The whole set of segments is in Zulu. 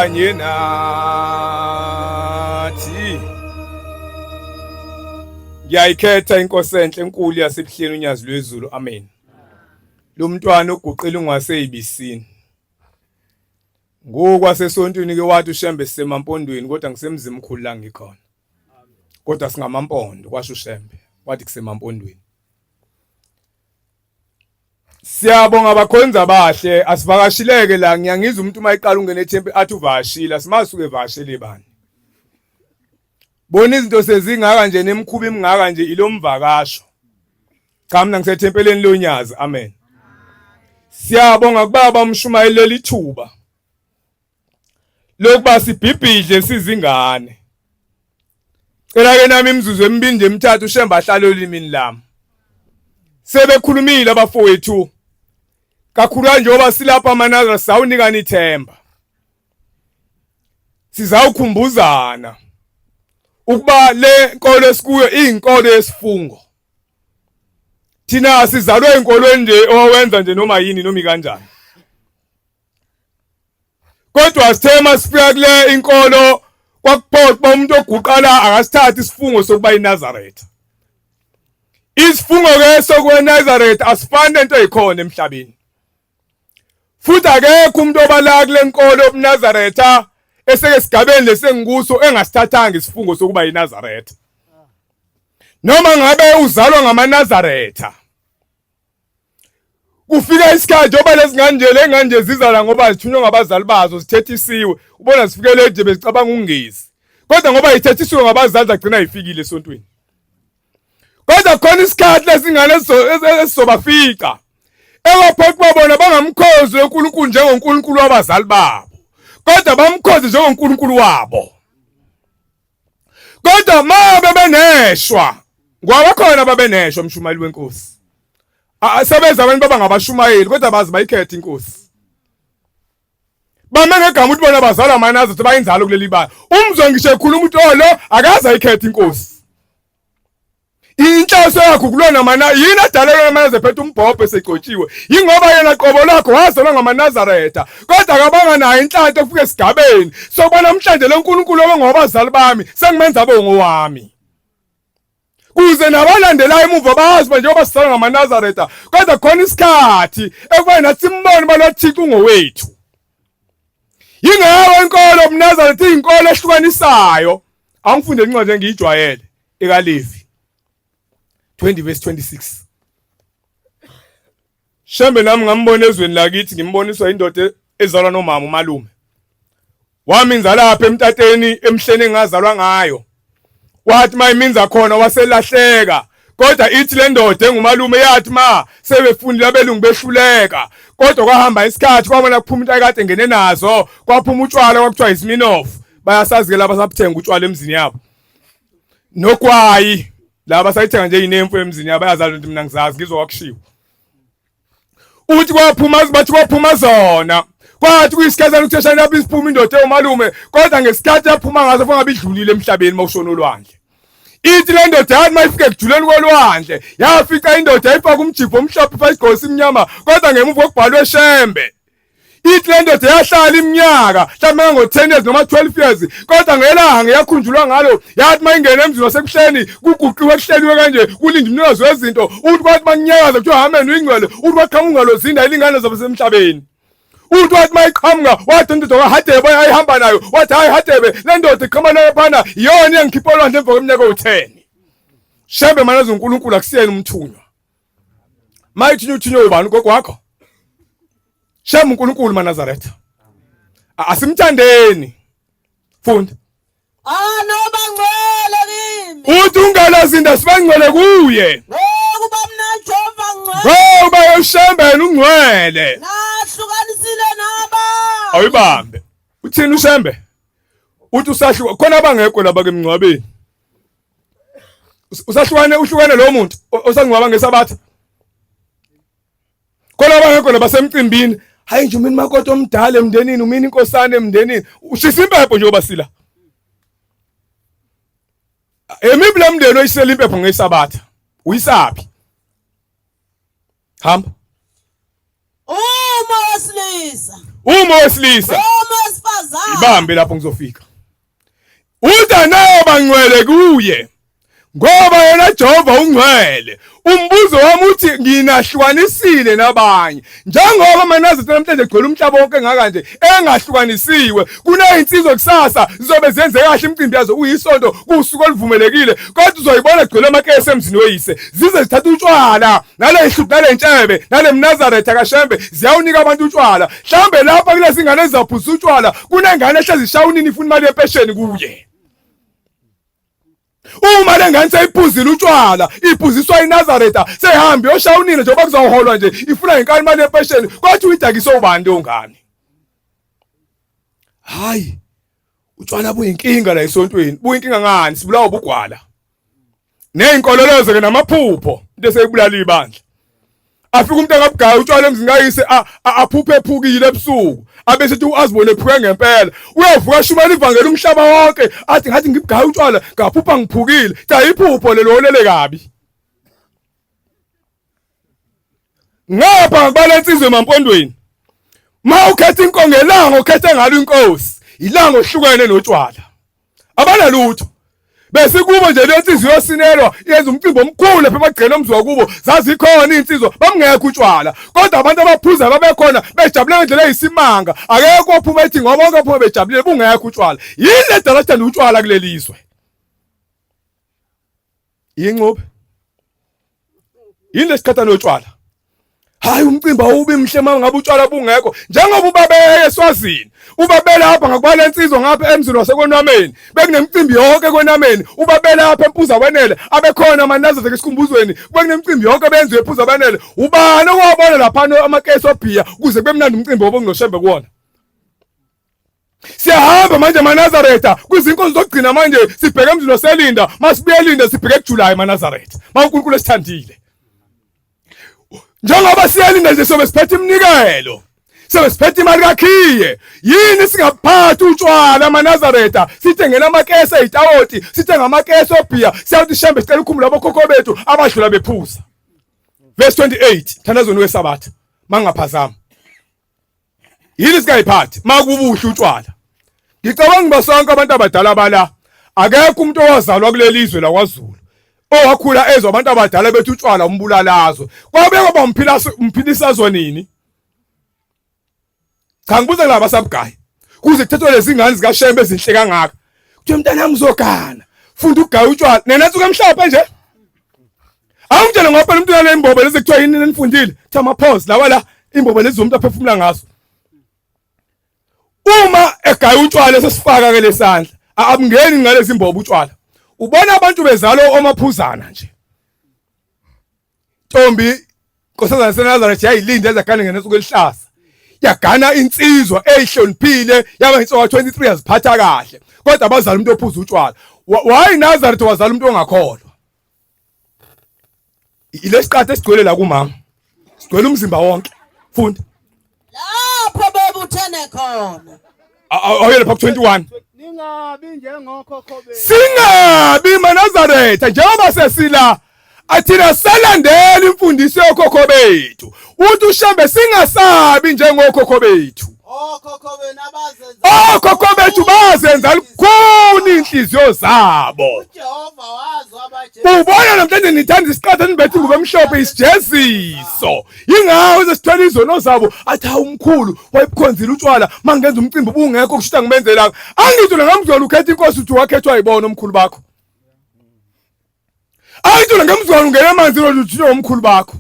Kanye nathi. Ngiyayikhetha inkosi enhle enkulu yasebuhleni uNyazi lwezulu. Amen. Lo mntwana oguqile ungaseyibisini. Ngokwasesontweni ke wathi uShembe sisemampondweni kodwa ngisemzimkhulu la ngikhona. Kodwa singamampondo kwasho uShembe wathi kusemampondweni. Siyabonga abakhonzi abahle asivakashileke la ngiyangizwa umuntu uma eqala ungena ethempe athi uvakashile asimazi suke evakashele bani. Bona izinto sezingaka nje nemikhuba imingaka nje ilomvakasho. Cha mina ngisethempeleni lonyazi amen. Siyabonga kubaba umshumayeli leli thuba. Lokuba sibhibhidle sizingane. Cela ke nami imizuzu emibili nje emithathu uShembe ahlale olimini lami. Sebekhulumile abafowethu. Kakhulu njengoba silapha amanazara sawunikana ithemba. Sizawukhumbuzana ukuba le nkolo esikuyo iyinkolo yesifungo. Thina sizalwe enkolweni nje owenza nje noma yini noma ikanjani. Kodwa sithe masifika kule inkolo kwakuphoqa uba umuntu oguqa la akasithathe isifungo sokuba iNazaretha. Isifungo ke sokuba iNazaretha asifani nento eyikhona emhlabeni. Futhi akekho umuntu obala kule nkolo yobuNazaretha eseke esigabeni lesengikuso engasithathanga isifungo sokuba iNazaretha. Noma ngabe uzalwa ngamaNazaretha. Kufika isikhathi njengoba lezi ngane nje le ngane nje zizala ngoba zithunywe ngabazali bazo zithethisiwe ubona zifikele nje bezicabanga ukungezi kodwa ngoba yithethisiwe ngabazali zagcina yifikile esontweni kodwa khona isikhathi lezingane esizobafica ewaphoqa ukuba bona bangamkhozi uNkulunkulu njengoNkulunkulu wabazali babo kodwa bamkhoze njengoNkulunkulu wabo kodwa ma bebeneshwa ngoba khona babeneshwa mshumayeli wenkosi sebenza abantu baba ngabashumayeli kodwa bazi bayikhetha inkosi bame ngegama ukuthi bona bazalwa amanazaretha bayinzalo kuleli bala umzwa ngisho ekhuluma ukuthi oh lo akaze ayikhethe inkosi inhloso yakho kulona mana yini adalelwe amanazaretha ephethe umbhobho esegcotshiwe yingoba yena qobo lakho wazalwa ngamanazaretha kodwa akabanga nayo inhlanhla okufika esigabeni sokuba namhlanje lo nkulunkulu obengowabazali bami sengimenza abe ngowami kuze nabalandelayo emuva bazi uba njengoba sizalwa ngamanazaretha kodwa khona isikhathi ekuba nathi simbone uba lo thixo ungowethu yingakho inkolo yobunazaretha iyinkolo ehlukanisayo angifunde incwadi engiyijwayele ekaLevi 20 verse 26 Shembe nami ngambona ezweni lakithi ngimboniswa indoda ezalwa nomama umalume wami ngizalapha emtateni emhleni engazalwa ngayo wathi mayiminza khona waselahleka kodwa ithi le ndoda engumalume yathi ma sebefundile abelungu behluleka kodwa kwahamba isikhathi kwabona kuphuma into ayikade ngene nazo kwaphuma utshwala kwakuthiwa iSmirnoff bayasazi ke laba sabuthenga utshwala emzini yabo nogwayi laba sayithenga nje inemfu emzini yabo bayazazi ukuthi mina ngizazi ngizwa kwakushiwo uthi kwaphuma bathi kwaphuma zona kwathi kuyisikhathana ukutheshana lapho isiphuma indoda ewumalume kodwa ngesikhathi yaphuma ngaso fangabe idlulile emhlabeni mawushona olwandle ithi le ndoda yathi mayifike ekujuleni kolwandle yafica indoda yayifaka umjibho omhlophe ifaka isigqoko esimnyama kodwa ngemuva kokubhalwe shembe ithi le ndoda yahlala iminyaka mhlawumbe ngo-10 years noma 12 years kodwa ngelanga yakhunjulwa ngalo yathi uma ingena emzini wasebuhleni kuguqiwe kuhleliwe kanje kulinde umnikazi wezinto uthi kwathi makunyakaza kuthiwa hameni uyingcwele uthi kwaqhamuka ungalo zinda ilingane zabasemhlabeni uthi wathi mayiqhamuka wathi indoda kaHadebe ayihamba nayo wathi hayi Hadebe le ndoda iqhamuka nayo phana iyona engikhipha olwandle emva kweminyaka ewu-10 Shembe manje uNkulunkulu akusiyena umthunywa Mayithi uthunywe ubani ugogo wakho? Shame uNkulunkulu maNazaretha. Asimthandeni. Funda. Ah noba ngcwele kimi. Uthi ungalazinda sibangcwele kuye. Ngokuba mina Jehova ngcwele. Ngoba uShembe yena ungcwele. Nahlukanisile naba. Awuyibambe. Uthini uShembe? Uthi usahluka khona abangekho laba ke emngcwabeni. Usahlukane uhlukane lo muntu osangcwaba ngesabatha. Khona abangekho labasemcimbini hayi nje umini makoti omdala emndenini umini inkosana emndenini ushisa impepho njengoba sila. Emiphi lo mndeni oyisela impepho ngesabatha? Uyisaphi? Hamba. Uma wesilisa owesilisa. Uma owesilisa. Uma owesifazane. Ibambe lapho ngizofika. Uthi anawo bangcwele kuye. Ngoba yena Jehova ungcwele. Umbuzo wami uthi nginahlukanisile nabanye. Njengoba amaNazaretha namhlanje egcwele umhlaba wonke ngaka nje engahlukanisiwe. Kunezinsizwa kusasa zizobe zenze kahle imicimbi yazo kuyisonto kusuku oluvumelekile kodwa uzoyibona egcwele amakesi emzini weyise. Zize zithatha utshwala nale hluphi nale ntshebe nale mnazaretha kaShembe ziyawunika abantu utshwala. Mhlambe lapha kulezi ngane ezizaphuza utshwala kunengane ehlezi ishawunini ifuna imali yepesheni kuye. Uma lengane seyiphuzile utshwala, iphuziswa iNazaretha, seyihambe yoshawunile njengoba kuzoholwa nje, ifuna ngenkani imali yempesheni, kwathi uyidakiswe ubani leyo ngane? Hayi, utshwala buyinkinga la esontweni, buyinkinga ngani? Sibulawa ubugwala. Nezinkololozo ke namaphupho, into eseyibulala ibandla. Afika umuntu angabugaya utshwala emzini kayise aphuphe ephukile ebusuku abese ethi azibone ephuke ngempela uyavuka ashumela ivangeli umhlaba wonke athi ngathi ngibugaya utshwala ngaphupha ngiphukile cha iphupho lelo olele kabi ngapha ngibala insizwe emampondweni ma ukhetha inkongelanga ukhethe ngalo inkosi ilanga ohlukene notshwala abanalutho bese kubo nje lensizwa yosinelwa yenza umcimbi omkhulu lapha emagceni omzi wakubo zazikhona iy'nsizwa bamngekho utshwala kodwa abantu abaphuza babekhona bejabule ngendlela eyisimanga akekho ophuma ethi ngoba bonke aphuma bejabulile bungekho utshwala yini le dala sithanda utshwala kuleli zwe Yingcube. Yini lesiqhatha notshwala? Hayi umcimbi awubi mhle uma ngabe utshwala bungekho njengoba ubabeye eSwazini ubabela lapha ngakubala insizwa ngapha emzini waseKwenameni bekunemicimbi yonke kwenameni ubabela lapha empuza wenele abekhona amanazaretha esikhumbuzweni bekunemicimbi yonke benziwe ephuza wenele ubani owabona lapha amakesi obhiya kuze kube mnandi umcimbi obungoshembe kuwona Siyahamba manje amaNazaretha kwizinkonzo zokugcina manje sibheke emzini waselinda masibuye elinda sibheke kuJuly amaNazaretha ma uNkulunkulu esithandile njengoba siyalinda nje sobe siphethe iminikelo sobe siphethe imali kakhiye yini singaphathi utshwala amaNazaretha sithengela amakese ezitawoti sithenga amakese obhiya siyawuthi shembe sicela ukukhumbula abokhokho bethu abadlula bephuza verse 28 thandazweni wesabatha mangaphazama yini singayiphathi makubuhle utshwala ngicabanga uba sonke abantu abadala bala akekho umuntu owazalwa kuleli zwe lakwaZulu owakhula ezwa abantu abadala bethi utshwala umbulalazwe kwabe kwaba umphila umphilisazwe nini cha ngibuza kulaba sabugayi kuze kuthethwe lezi ngane zikaShembe ezinhle kangaka kuthiwe mntanami uzogana funda ukugaya utshwala nena nsuku emhlophe nje Awungitshele ngoba phela umuntu unalembobo lezi kuthiwa yini nenifundile kuthiwa ama-pause lawa la imbobo lezi umuntu aphefumula ngazo uma egaya utshwala esesifaka ke lesandla abungeni ngalezi imbobo utshwala ubona abantu bezalo omaphuzana nje ntombi nkosazana seNazaretha yayilinda ezagane ngensuku elihlaza yagana insizwa eyihloniphile yaba insizwa 23 yaziphatha kahle kodwa abazali umuntu ophuza utshwala why Nazareth wazala umuntu ongakholwa Ilesiqatha esigcwele la kumama. Sigcwele umzimba wonke. Funda. Lapho bebuthene khona. Awuyele pha 21. Ningabi njengokhokho bethu. Singabi maNazaretha njengoba sesila athina salandela imfundiso yokhokho bethu. Uthi uShembe singasabi njengokhokho bethu. Okhokho benu abazenza Okhokho bethu bazenza lukhuni inhliziyo zabo. uJehova wazwa abajezisa. Ubona namhlanje nithanda isiqatha nibethe ingubo emhlophe isijeziso. Yingawo sesithwele izono zabo athi hawu umkhulu wayebukhonzile utshwala mangenza umcimbi ubungekho kushuthi ngimenzelanga. Angitho ngamzwela ukhetha inkosi uthi wakhethwa yibona omkhulu bakho. Angitho ngamzwela ungena emanzini uthi omkhulu bakho.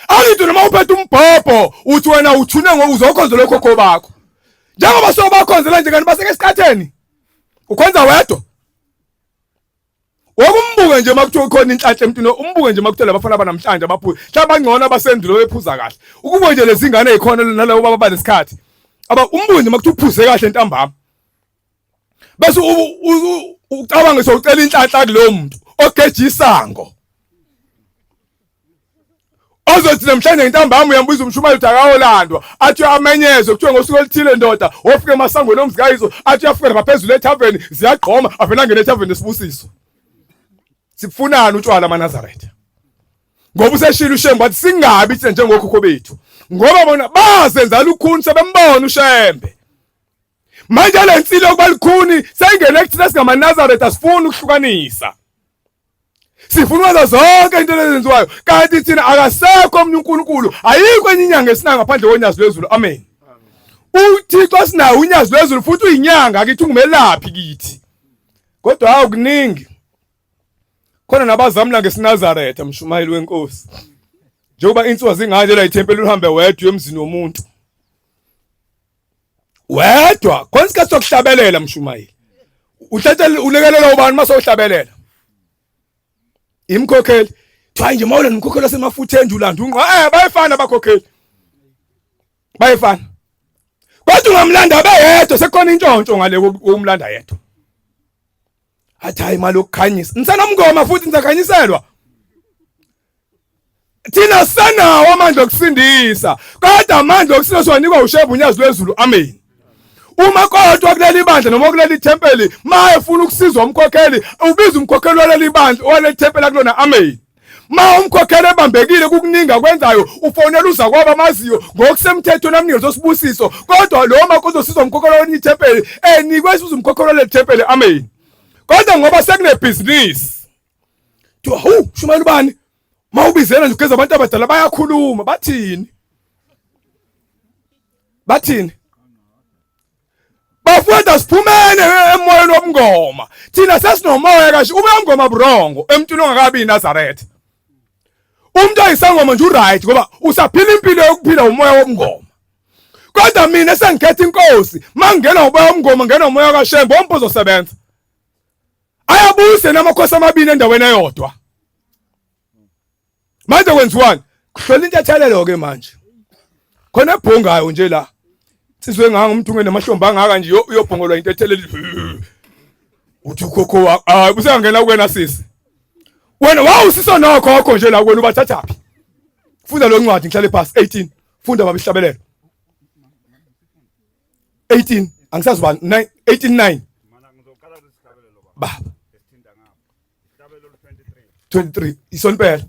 Angithi noma uphethe umbhobho uthi wena uthune ngoba uzokhonza lokhokho bakho. Njengoba sobakhonzela nje kanti baseke esiqatheni. Ukhonza wedwa. Wokumbuke nje makuthiwa khona inhlanhla emntwini umbuke nje makuthiwa labafana abanamhlanje abaphuza. Mhlawumbe bangcono abasendulo bephuza kahle. Ukubuke nje lezi ngane ezikhona nalabo baba banesikhathi. Aba umbuke nje makuthiwa uphuze kahle ntambama. Bese ucabange sowucela inhlanhla kulowo muntu ogeja isango. Ozothi namhlanje ngintambama uyambuza umshumayeli uthi akayolandwa athi uyamenyezwe kuthiwe ngosuku oluthile ndoda wofika emasangweni omzi kayiso athi uyafika lapha phezulu ethaveni ziyagqoma avele angene ethaveni nesibusiso sifunani utshwala amaNazaretha ngoba useshilo uShembe wathi singabi thina njengokhokho bethu Ngoba bona bazenza lukhuni sebembona uShembe. Manje le nsilo yokuba lukhuni seyingene kuthina singamaNazaretha, asifuni ukuhlukanisa. Sifuna ukwenza zonke into ezenziwayo, kanti thina akasekho omnye uNkulunkulu, ayikho enye inyanga esinayo ngaphandle konyazi lwezulu. Amen. UThixo sinawo unyazi lwezulu, futhi uyinyanga kithi, ungumelaphi kithi. Kodwa hawu kuningi khona nabazamla ngesiNazaretha, mshumayeli wenkosi, njengoba insuwa zinganje la ithempeli uhambe wedwa emzini womuntu wedwa khona isikhathi sokuhlabelela mshumayeli, uhlatshela ulekelela ubani mase uhlabelela imkhokheli kuthiwa nje mawula nomkhokheli wasemafutheni nje ulanda unqa bayefana abakhokheli, bayefana, kodwa ungamlanda beyedwa sekukhona intshontsho ngale kokumlanda yedwa. Athi hayi imali yokukhanyisa, nisenomngoma futhi nisakhanyiselwa. Thina senawo amandla okusindisa, kodwa amandla okusindisa siwanikwa uShembe unyazi lwezulu. Amen. Uma kodwa kuleli bandla noma kuleli thempeli ma efuna ukusizwa umkhokheli, ubiza umkhokheli waleli bandla, waleli thempeli akulona. Amen. Ma umkhokheli ebambekile kukuningi akwenzayo, ufonela uza kwaba amaziyo ngokusemthethweni amnikeze osibusiso, kodwa lo ma kuzosizwa umkhokheli waleli thempeli enikwe isibusiso umkhokheli waleli thempeli. Amen. Kodwa ngoba sekunebhizinisi, kuthiwa hawu shumayela ubani, mawubizela nje ugeza abantu abadala bayakhuluma, bathini bathini bafowethu, siphumene emoyeni wobungoma. Thina sesinomoya kashe ube umngoma burongo emntwini ongakabi iNazaretha. Umuntu oyisangoma nje uright ngoba usaphila impilo yokuphila umoya wobungoma, kodwa mina sengikhetha inkosi, mangena umoya wobungoma ngena umoya kaShembe, wonke uzosebenza ayabuse namakhosi amabili endaweni eyodwa. Manje kwenziwani? Kuhlola intethelelo ke manje khona ebhongayo nje la, sizwe nganga umuntu ungenamahlombe angaka nje uyobhongolwa intethelelo, uthi ukhokho wakho hayi usengena kuwena sisi, wena wawusiso nokhokho nje la kuwena ubathathaphi? Funda lo ncwadi ngihlale phansi. 18, funda baba, ihlabelelo 18, angisazi bani, 9, 18 9 baba, 23 isona impela.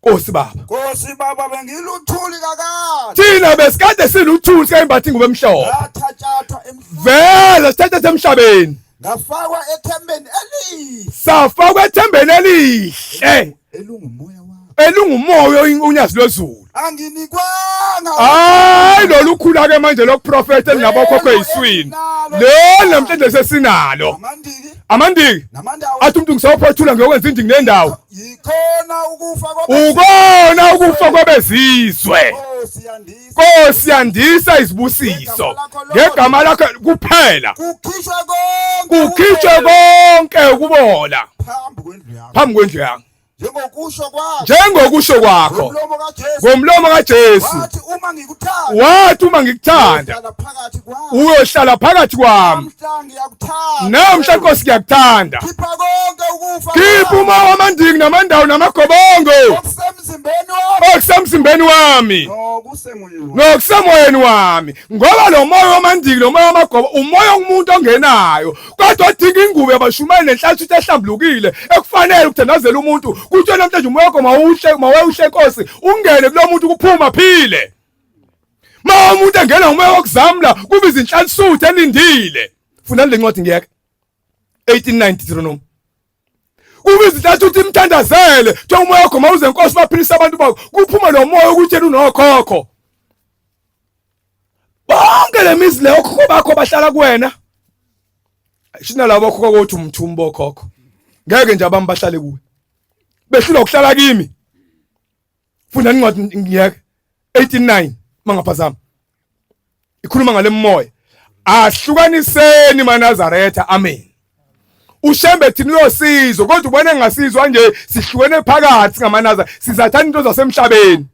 Nkosi baba, Nkosi baba, bengiluthuli kakade. Thina besikade siluthuli, sikayimbatha ingubo emhlophe. Ngathatshathwa emhlabeni. Vele sithatha emhlabeni. Ngafakwa ethembeni elihle. Safakwa ethembeni elihle. Elungumoya wakho. Elungumoya unyazi lwezulu. Anginikwanga. Hayi lolu khula ke manje lokuprofeta elinabokhokho eyiswini le namhlanje sesinalo. Amandiki. Amandiki. Namandawo. Athi umuntu ngisawuphothula ngiyokwenza indiki nendawo. Yikhona ukufa kwabe. Ukona ukufa kwabezizwe. Nkosi yandisa. Nkosi yandisa izibusiso ngegama lakho kuphela. Kukhishwe konke. Kukhishwe konke ukubola phambi kwendlu yakho. Phambi kwendlu yakho. Njengokusho kwakho. Njengokusho kwakho. Ngomlomo kaJesu. Ngomlomo kaJesu. Wathi uma ngikuthanda. Wathi uma ngikuthanda. Uyohlala phakathi kwami. Uyohlala phakathi kwami. Namhla ngiyakuthanda. Namhla Nkosi ngiyakuthanda. Khipha konke ukufa. Khipha umoya wamandiki namandawo namagobongo. Okusemzimbeni wami. Okusemzimbeni wami. Nokusemoyeni wami. Nokusemoyeni wami. Ngoba lo moya wamandiki lo moya wamagobo umoya womuntu ongenayo, kodwa odinga ingubo yabashumayeli nenhlanhla ehlambulukile ekufanele ukuthandazela umuntu. Kuthiwe namhlanje umoya wakho mawuhle, mawuhle Nkosi, ungene kulo muntu kuphuma phile. Ma umuntu engena umoya wokuzamla kuba izinhlanhla elindile. Fundani le ncwadi ngiyeke 1890 Deuteronomy. Kuba izinhlanhla ukuthi imthandazele, kuthiwa umoya wakho mawuze Nkosi baphilise abantu bakho, kuphuma lo moya ukutshela unokhokho. Bonke le mizi leyo okhokho bakho bahlala kuwena. Shina labo okhokho kothi umthumbo okhokho. Ngeke nje abami bahlale kuwe. Behlulwa ukuhlala kimi. Funda incwadi ngiyeke 189 mangaphazama. Ikhuluma ngale moya. Ahlukaniseni maNazaretha. Amen. uShembe thina uyosizwa, kodwa ubona engasizwa nje, sihlukene phakathi ngamaNazaretha, sizathanda into zasemhlabeni.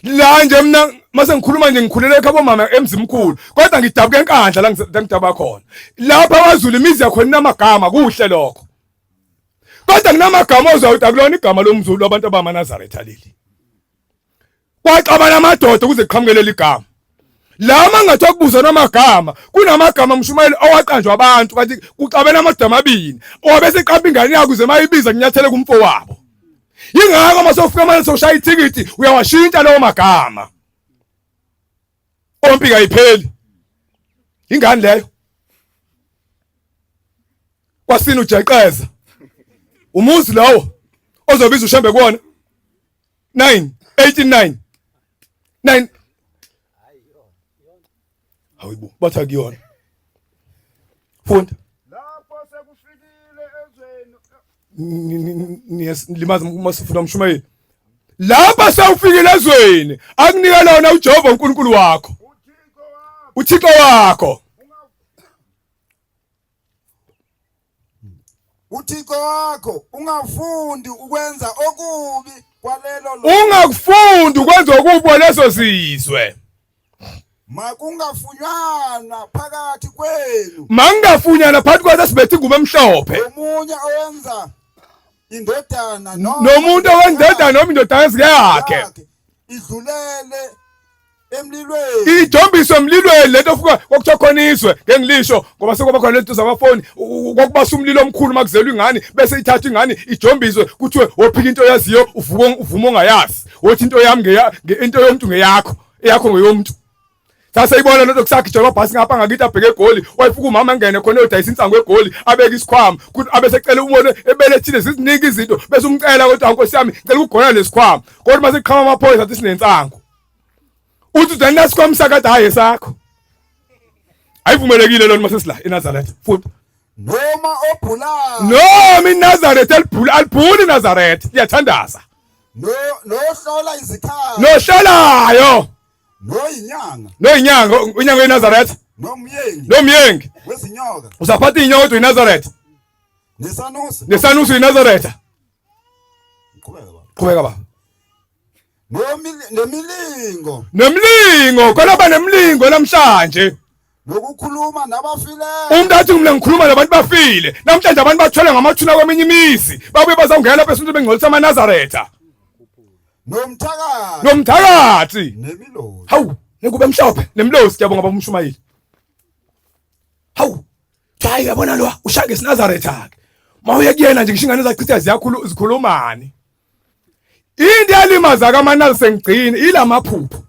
La nje mina mase ngikhuluma nje ngikhulele ekhabo mama eMzimkhulu, kodwa ngidabuka eNkandla la ngidabuka khona. Lapha kwaZulu imizi yakhona inamagama, kuhle lokho. Kodwa kunamagama ozwa ukuthi akulona igama lomZulu abantu abamaNazaretha leli. Kwaxabana amadoda ukuze kuqhamuke leli gama. La mangathiwa kubuzwa namagama, kunamagama mshumayeli owaqanjwa abantu, kanti kuxabene amadoda amabili. Owabe seqamba ingane yakhe ukuze mayibiza kunyathele kumfowabo. Yingakho uma sofika manje soshaya ithikithi uyawashintsha lawo magama. Ompi kayipheli. Ingane leyo. Kwasina ujeqeza. Umuzi lowo ozobiza uShembe kuwona. 9 89 9 Hayibo bathi akuyona. Funda. Lapho sekufikile ezweni Niyasilimaza uma sifuna umshumayeli. Lapha sewufikile ezweni akunika lona uJehova uNkulunkulu wakho. uThixo UThixo wakho wakho. uThixo wakho ungafundi ukwenza okubi kwalelo Ungakufundi ukwenza okubi kwaleso sizwe. Makungafunywana phakathi kwenu Mangingafunyana phakathi kwethu esibethe ingubo emhlophe. omunye owenza indodana noma Nomuntu owendodana noma indodakazi yakhe. idlulele emlilweni Ijombiswe emlilweni lento ofuka kwakuthiwa khona izwe ngeke ngilisho ngoba sekuba khona lento zamafoni kwakubasa umlilo omkhulu makuzelwa ingane bese ithathwa ingane ijombiswe kuthiwe wophika into oyaziyo uvuka uvuma ongayazi wothi into yami ngeya into yomuntu ngeyakho eyakho ngeyomuntu. Saseyibona lento kusagijwa amabhasi ngapha ngakithi abheke eGoli wayefuka umama angene khona eyodayisa insangu eGoli abeke isikhwama kuthi abesecela umone ebelethile ziziningi izinto bese umcela kodwa nkosi yami ngicela ukugona lesikhwama kodwa mase kuqhama amaphoyisa athi sinensangu uthi udani nasikhwama sakade hayi esakho ayivumelekile lona mase sila eNazaretha futhi noma obhulayo noma iNazaretha elibhula alibhuli iNazaretha liyathandaza no nohlola izikhathi nohlolayo noyinyanga noyinyanga inyanga yeNazaretha nomyengi nomyengi wezinyoka usaphatha inyoka kodwa iNazaretha nesanusi nesanusi iNazaretha qhubeka baba qhubeka baba nemilingo nemlingo khona banemlingo namhlanje nokukhuluma nabafileyo umuntu athi mina ngikhuluma nabantu bafile namhlanje abantu bathwele ngamathuna kweminye imizi babuye bazawungena lapha esontweni bengcolisa amaNazaretha nomthakathi nomthakathi nemilozi hawu nengubo emhlophe nemlozi siyabonga baba umshumayeli hawu hayi yabona lo ushaya ngesinazaretha ke mawuye kuyena nje ngisho ingane zachitha ziyakhulu zikhulumani into yalimaza kamanali sengigcine ilamaphupho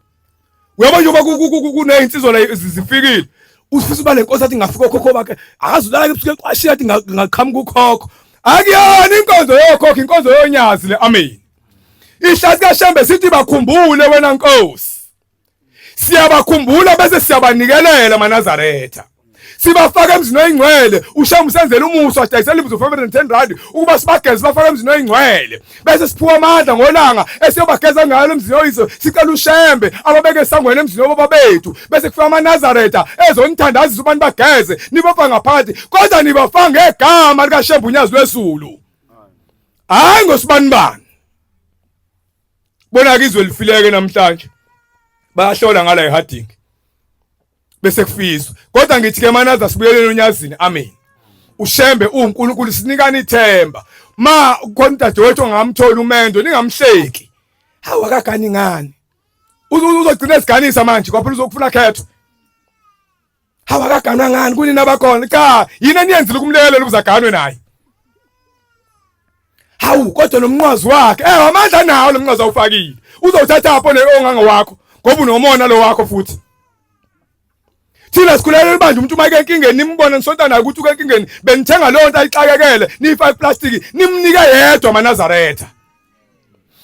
uyabo njengoba kunezinsizwa la zifikile ufisa uba lenkosi athi ngafika okhokho bakhe akazi ulala ebusuku eqwashile athi ngaqhamuka ukhokho akuyona inkonzo yokhokho inkonzo yonyazi le amen ihlathi kaShembe sithi bakhumbule wena nkosi siyabakhumbula bese siyabanikelela amaNazaretha sibafaka emzini oyingcwele uShembe usenzela umusa wadayisela imbuzi 510 rand ukuba sibageze sibafake emzini oyingcwele bese siphuwa amandla ngolanga esiyobageza ngalo emzini oyizwe sicela uShembe ababeke esangweni emzini obaba bethu bese kufika amaNazaretha ezonithandazisa ubantu bageze nibafaka ngaphakathi kodwa nibafaka ngegama likaShembe unyazi lwezulu hayi ngosibanibani bona ke izwe lifileke namhlanje bayahlola ngala eharding bese kufiswa kodwa ngithi ke manaza sibuyeleni onyazini amen uShembe uNkulunkulu sinikani ithemba ma khona udadewethu ongamthola umendo ningamhleki hawu akagani ngani uzogcina esiganisa manje kwaphela uzokufuna khetho hawu akaganwa ngani kunini abakhona cha yini eniyenzile ukumlekelela ukuze aganwe naye hawu kodwa nomnqwazi wakhe eh amandla nawo lo mnqwazi awufakile uzowuthatha apho ne ongange wakho ngoba unomona lo wakho futhi thina sikhulela ibandla umuntu uma enkingeni nimbona nisonta naye ukuthi ukenkingeni benithenga leyo nto ayixakekele niyifake iplastiki nimnike yedwa amaNazaretha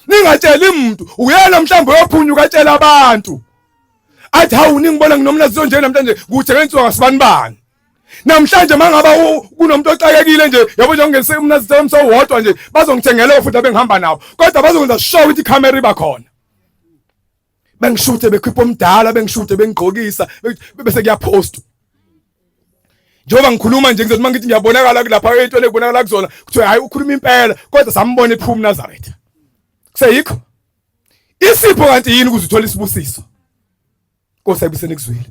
ningatsheli umuntu uyena mhlawumbe uyophunyuka atshela abantu athi hawu ningibona nginomnaziso nje namhlanje kuthi ngenziwa ngasibanibani namhlanje mangaba kunomuntu oxakekile nje yabo nje ngingenise umnazitha womsowodwa nje bazongithengela futhi abengihamba nabo kodwa bazokwenza sure ukuthi ikhamera iba khona bengishuthe bekhipha omdala bengishuthe bengigqokisa bese kuyapost njengoba ngikhuluma nje ngizothi mangithi ngiyabonakala kulapha entweni ekubonakala kuzona kuthiwa hayi ukhuluma impela kodwa sambona ephuma Nazareth kuseyikho isipho kanti yini ukuze uthole isibusiso Nkosi ayibusene kuzwile.